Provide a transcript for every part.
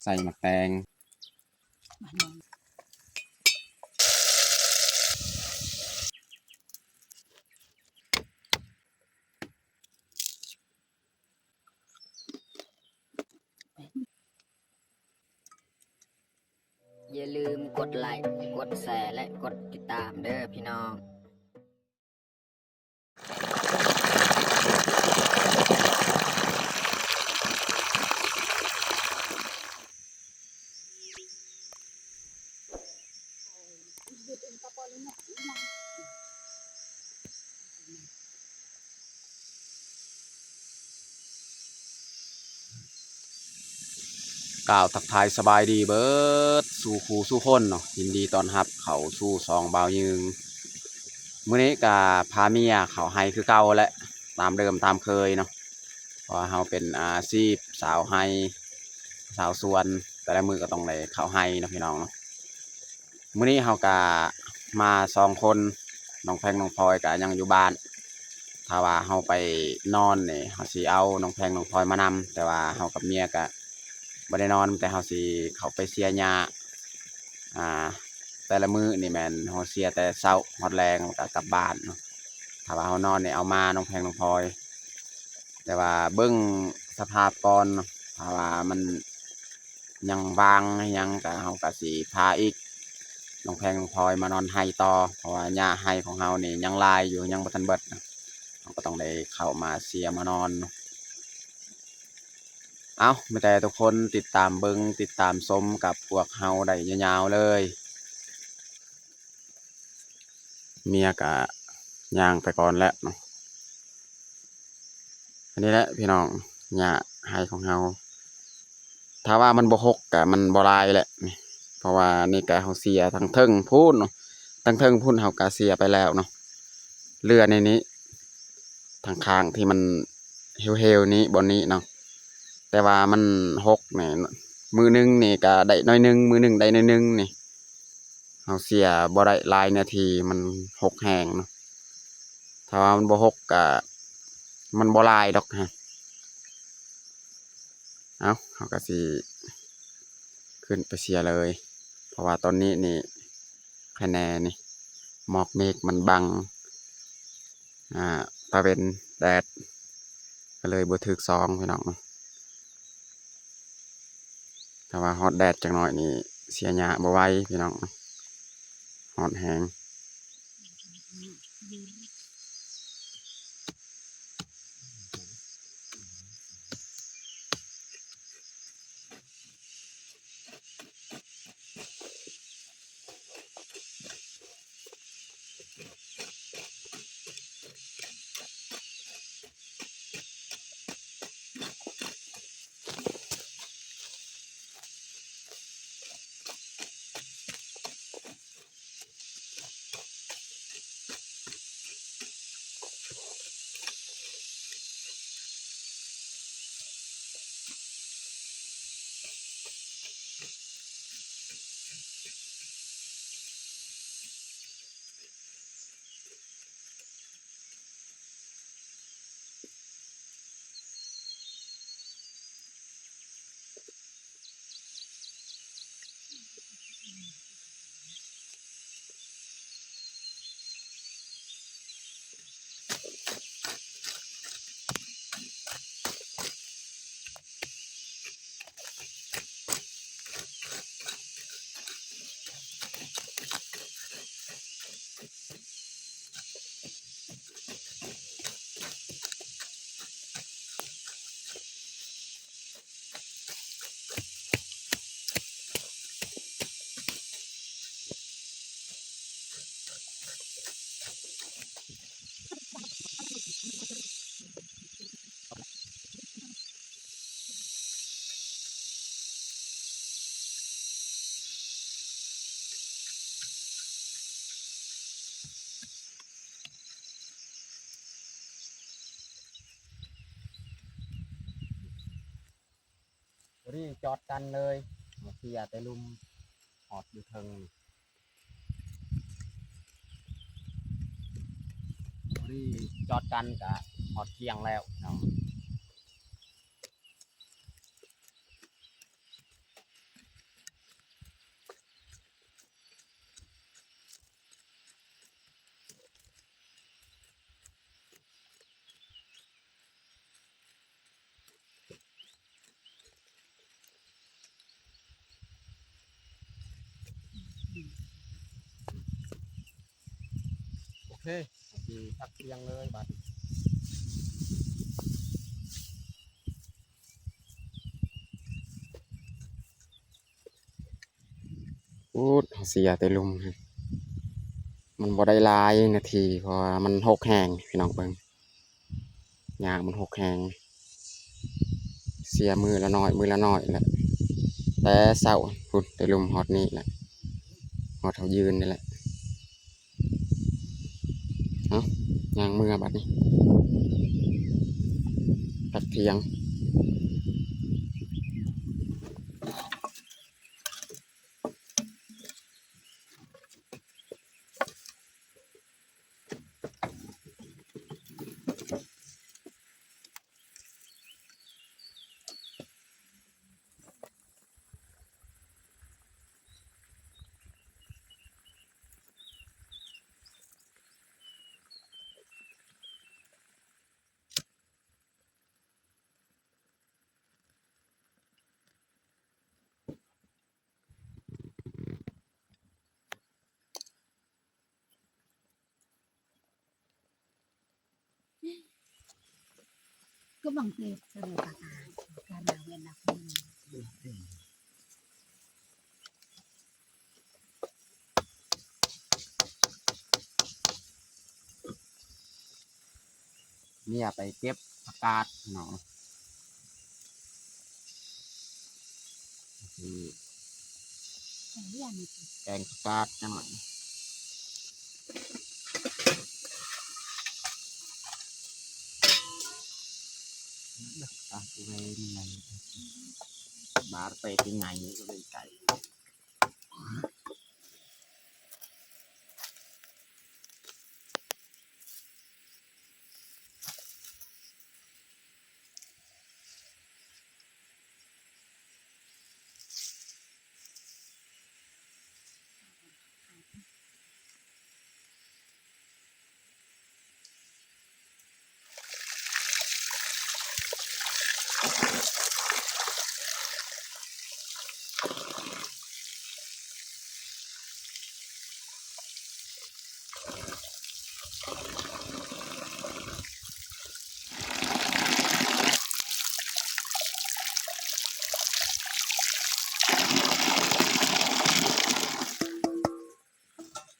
ໃສ່ໝາກແຕງ. ຢ່າລືມກົດໄລ້ ກົດແຊ ແລະ ກົດຕິດຕາມເດີພີ່ນ້ອງ. ກ່າວທັກທາຍສະບາຍດີເບີດສູ່ຄູ່ສູ່ຄົນເນາະ, ຍິນດີຕ້ອນຮັບເຂົ້າສູ່ຊ່ອງບ່າວຍືງ. ມື້ນີ້ກະພາເມຍເຂົ້າໄຮ່ຄືເກົ່າແຫຼະ ຕາມເດີມຕາມເຄີຍເນາະ, ເພາະວ່າເຮົາເປັນອາຊີບຊາວໄຮ່ຊາວສວນ ແຕ່ລະມື້ກໍຕ້ອງໄດ້ເຂົ້າໄຮ່ເນາະພີ່ນ້ອງເນາະ. ມື້ນີ້ເຮົາກະມາສອງຄົນ, ນ້ອງແພງນ້ອງພອຍກະຍັງຢູ່ບ້ານ. ຖ້າວ່າເຮົາໄປນອນນີ້ ເຮົາຊິເອົານ້ອງແພງນ້ອງພອຍມານຳ, ແຕ່ວ່າເຮົາກັບເມຍກະບໍ່ໄດ້ນອນ, ແຕ່ເຮົາຊິເຂົ້າໄປເສຍຫຍ້າ. ອ່າ ແຕ່ລະມື້ນີ້ແມ່ນເຮົາເສຍແຕ່ເຊົ້າຮອດແລງ ແລ້ວກະກັບບ້ານເນາະ. ຖ້າວ່າເຮົານອນນີ້ເອົາມານ້ອງແພງນ້ອງພອຍ, ແຕ່ວ່າເບິ່ງສະພາບກ່ອນເນາະ, ຖ້າວ່າມັນ ຍັງວ່າງຫຍັງກະ ເຮົາກະຊິພາອີກ ນ້ອງແພງນ້ອງພອຍມານອນໄຮ່ຕໍ່, ເພາະວ່າຫຍ້າໄຮ່ຂອງເຮົານີ້ຍັງຫຼາຍຢູ່ ຍັງບໍ່ທັນເບິດ, ເຮົາກໍຕ້ອງໄດ້ເຂົ້າມາເສຍມານອນ. ເອົ້າ ມີແຕ່ທຸກຄົນຕິດຕາມເບິ່ງ ຕິດຕາມຊົມກັບພວກເຮົາໄດ້ຍາວໆເລີຍ. ເມຍກະຍ່າງໄປກ່ອນແລ້ວເນາະ. ອັນນີ້ແຫຼະພີ່ນ້ອງ ຫຍ້າໄຮ່ຂອງເຮົາ, ຖ້າວ່າມັນບໍ່ຮົກກະມັນບໍ່ຫຼາຍແຫຼະ, ເພາະວ່ານີ້ກະເຮົາເສຍທາງເທິງພຸ້ນເນາະ, ທາງເທິງພຸ້ນເຮົາກະເສຍໄປແລ້ວເນາະ. ເຫຼືອໃນນີ້ ທາງຂ້າງທີ່ມັນເຫວໆນີ້ ບ່ອນນີ້ເນາະ, ແຕ່ວ່າມັນຮົກນີ້ ມື້ໜຶ່ງນີ້ກະໄດ້ໜ້ອຍໜຶ່ງ ມື້ໜຶ່ງໄດ້ໜ້ອຍໜຶ່ງນີ້. ເຮົາເສຍບໍ່ໄດ້ຫຼາຍເນື້ອທີ່ ມັນຮົກແຮງເນາະ, ຖ້າວ່າມັນບໍ່ຮົກກະມັນບໍ່ຫຼາຍດອກຮະ. ເອົ້າ ເຮົາກະຊິຂຶ້ນໄປເສຍເລີຍ, ເພາະວ່າຕອນນີ້ນີ້ ຄະແນນີ້ ໝອກເມກມັນບັງ ອ່າ ຕາເວັນແດດ ກໍເລີຍບໍ່ຖືກຊອງພີ່ນ້ອງ. ຖ້າວ່າຮອດແດດຈັກໜ້ອຍນີ້ ເສຍຫຍ້າບໍ່ໄຫວພີ່ນ້ອງ, ຮ້ອນແຮງ. ພໍດີຈອດກັນເລີຍ, ມາເສຍແຕ່ລຸ່ມຮອດຢູ່ເທິງ, ພໍດີຈອດກັນກະຮອດທ່ຽງແລ້ວເນາະ. ເຄ ຊິພັກທ່ຽງເລີຍບາດນີ້. ໂອ້ ເຮົາເສຍແຕ່ລຸ່ມ ມັນບໍ່ໄດ້ຫຼາຍນາທີ ເພາະວ່າມັນຫົກແຮງ ພີ່ນ້ອງເບິ່ງ ຍາງມັນຫົກແຮງ ເສຍມື້ລະໜ້ອຍ ມື້ລະໜ້ອຍແຫຼະ ແຕ່ເຊົ້າພຸ້ນ ແຕ່ລຸ່ມຮອດນີ້ແຫຼະ ຮອດເຮົາຢືນນີ້ແຫຼະ. ເອົ້າ ຍ່າງເມືອບາດນີ້ ພັກທ່ຽງ. ກໍບັງເກີດສະເຫວີຍປາການ ການາເວນນາຄຸນ. ເມຍໄປເກັບຜັກກາດເນາະ ແກງຜັກກາດຈັກໜ້ອຍ ບາດໄປເປັນໄງກໍເປັນໄກ່.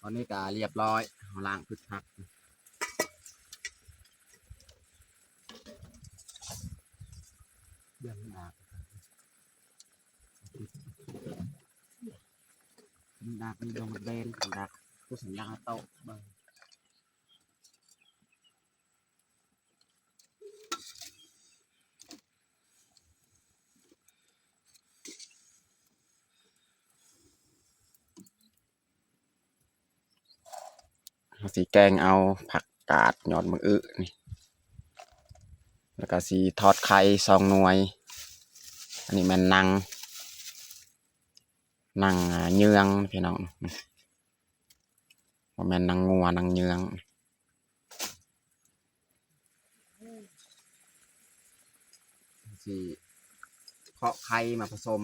ຕອນນີ້ກະລຽບຮ້ອຍ ເຮົາລ້າງພືດຜັກ ດາກ ດາກນີ້ດອງແບນ ດາກ ຜູ້ສັນດານໂຕະເບິ່ງ. ເຮົາຊິແກງເອົາຜັກກາດຍອດບັກອຶນີ້ ແລ້ວກະຊິທອດໄຂ່ສອງໜ່ວຍ. ອັນນີ້ແມ່ນໜັງ ໜັງເຍືອງພີ່ນ້ອງ ບໍ່ແມ່ນໜັງງົວ ໜັງເຍືອງ. ຊິເຄາະໄຂ່ມາປະສົມ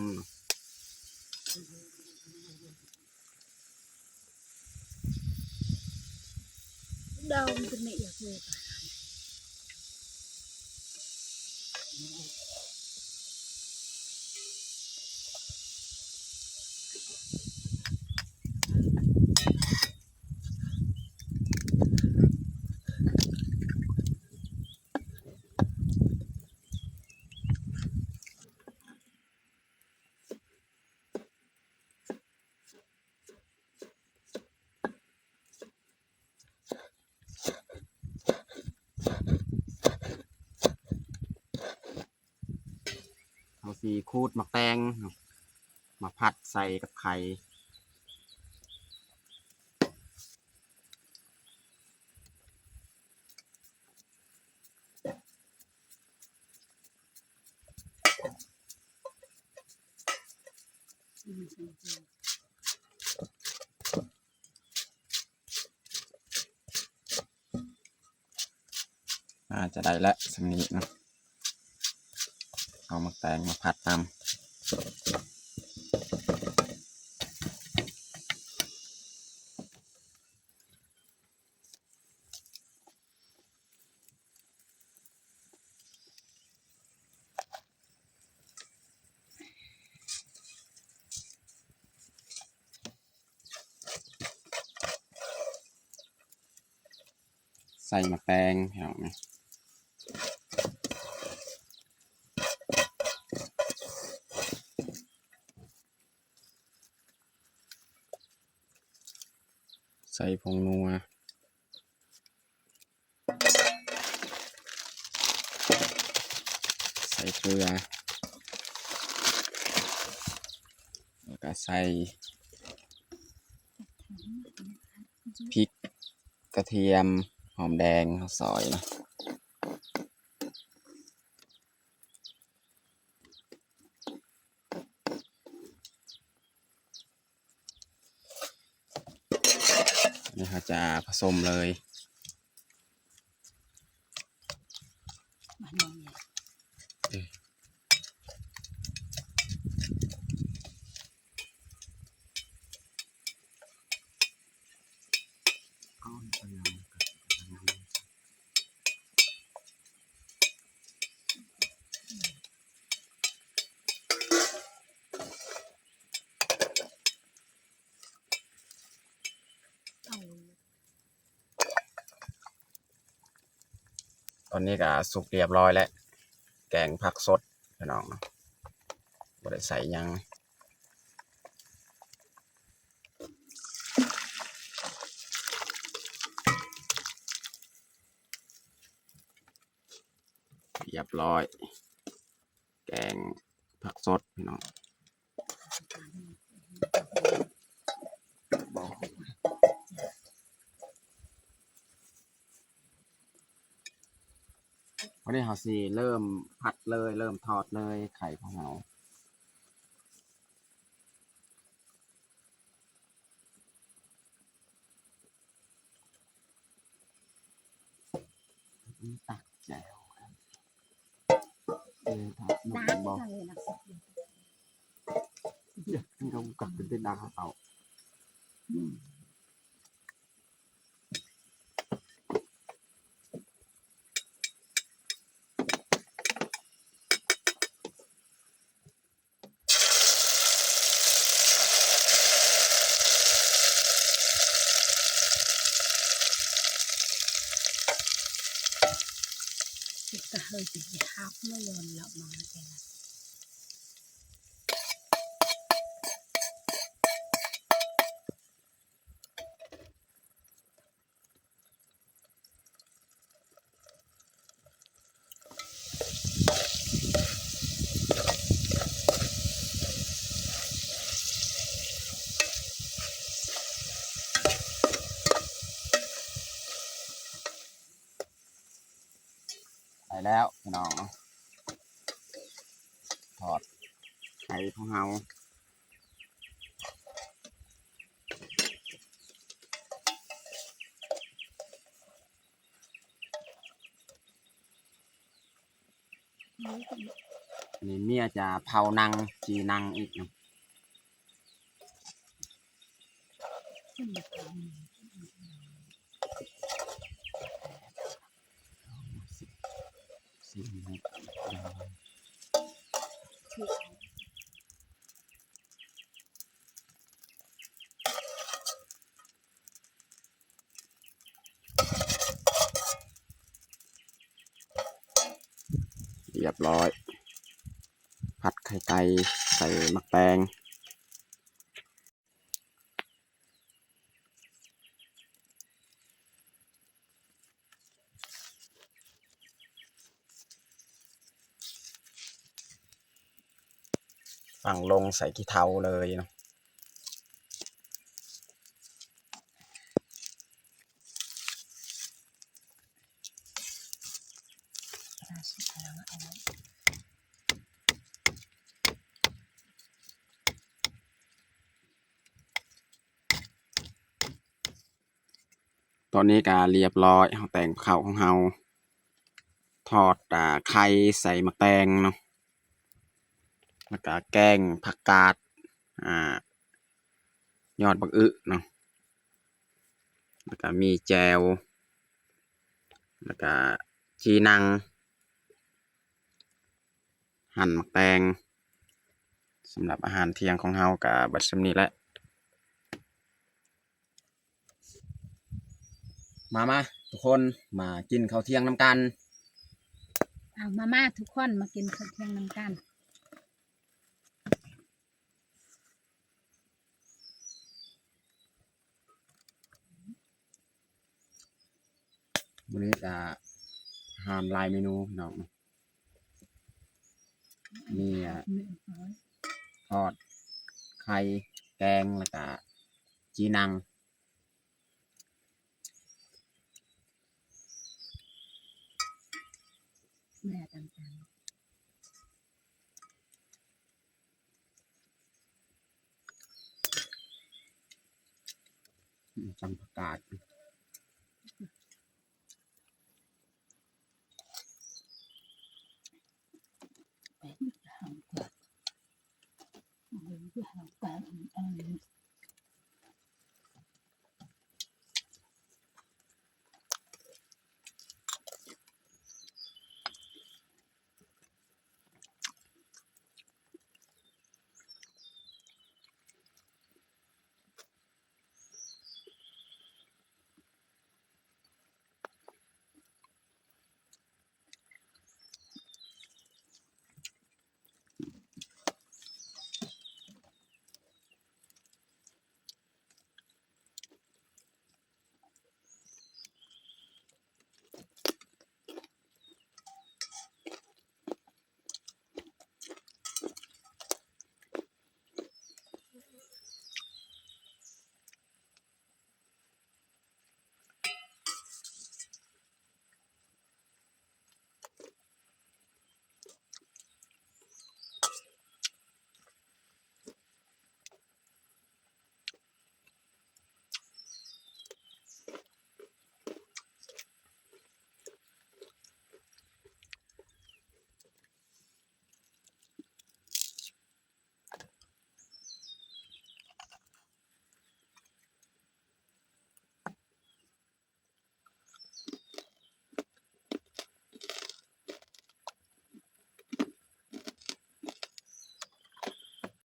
ດອງເປັນເມຍເອີຍ. ເຮົາຊິຂູດໝາກແຕງເນາະ ມາຜັດໃສ່ກັບໄຂ່. ອາ ຈະໄດ້ແລ້ວສ່ຳນີ້ເນາະ ເອົາໝາກແຕງມາຜັດນຳ. ໃສ່ໝາກແຕງ ພີ່ນ້ອງ ໃສ່ຜົງນົວ ໃສ່ເກືອ ແລ້ວກະໃສ່ພິກ ກະທຽມ ຫອມແດງ ເຮົາຊອຍເນາະ. ນີ້ເຮົາຈະຜະສົມເລີຍ. ຕອນນີ້ກະສຸກຮຽບຮ້ອຍແລ້ວ ແກງຜັກສົດ ພີ່ນ້ອງເນາະ ບໍ່ໄດ້ໃສ່ຫຍັງ. ຮຽບຮ້ອຍ ແກງຜັກສົດ ພີ່ນ້ອງ. ວັນນີ້ເຮົາຊິເລີ່ມຜັດເລີຍ ເລີ່ມທອດເລີຍ ໄຂ່ຂອງເຮົາ. ຕັກແຈ່ວ ເອີ ຖ້າໜຸ່ມບໍ່ ມັນກໍກັກເປັນເຕັດດັງເອົາ. ກະເຮີຍຊິຮັບມາຍ້ອນລະມາແຕ່ລະ. ໄດ້ແລ້ວພີ່ນ້ອງເນາະ ທອດໄຂ່ຂອງເຮົາ. ນີ້ເມຍຈະເຜົາໜັງ ຈີ່ໜັງອີກເນາະ. ຮຽບຮ້ອຍ ຜັດໄຂ່ໄກ່ໃສ່ໝາກແຕງ. ຝັງລົງໃສ່ຂີ້ເຖົາເລີຍເນາະ. ຕອນນີ້ກະຮຽບຮ້ອຍ ເຮົາແຕ່ງເຂົ້າຂອງເຮົາ ທອດ ອາ ໄຂ່ໃສ່ໝາກແຕງເນາະ ແລ້ວກະແກງຜັກກາດ ອາ ຍອດບັກອຶເນາະ ແລ້ວກະມີແຈ່ວ ແລ້ວກະຈີ່ໜັງ ຫັ່ນໝາກແຕງ. ສຳລັບອາຫານທ່ຽງຂອງເຮົາກະເບິດສ່ຳນີ້ແຫຼະ. ມາ ມາ ທຸກຄົນ ມາກິນເຂົ້າທ່ຽງນຳກັນ. ເອົາ ມາ ມາທຸກຄົນ ມາກິນເຂົ້າທ່ຽງນຳກັນ. ມື້ນີ້ກະອາຫານຫຼາຍເມນູພີ່ນ້ອງ ມີ ອາ ທອດໄຂ່ ແກງ ແລ້ວກະຈີ່ໜັງ. ແມ່ຕ່າງໆ ອືມ ຕຳຜັກກາດ ໄປຫາກວາດ ໄປຫາກວາດ ອັນ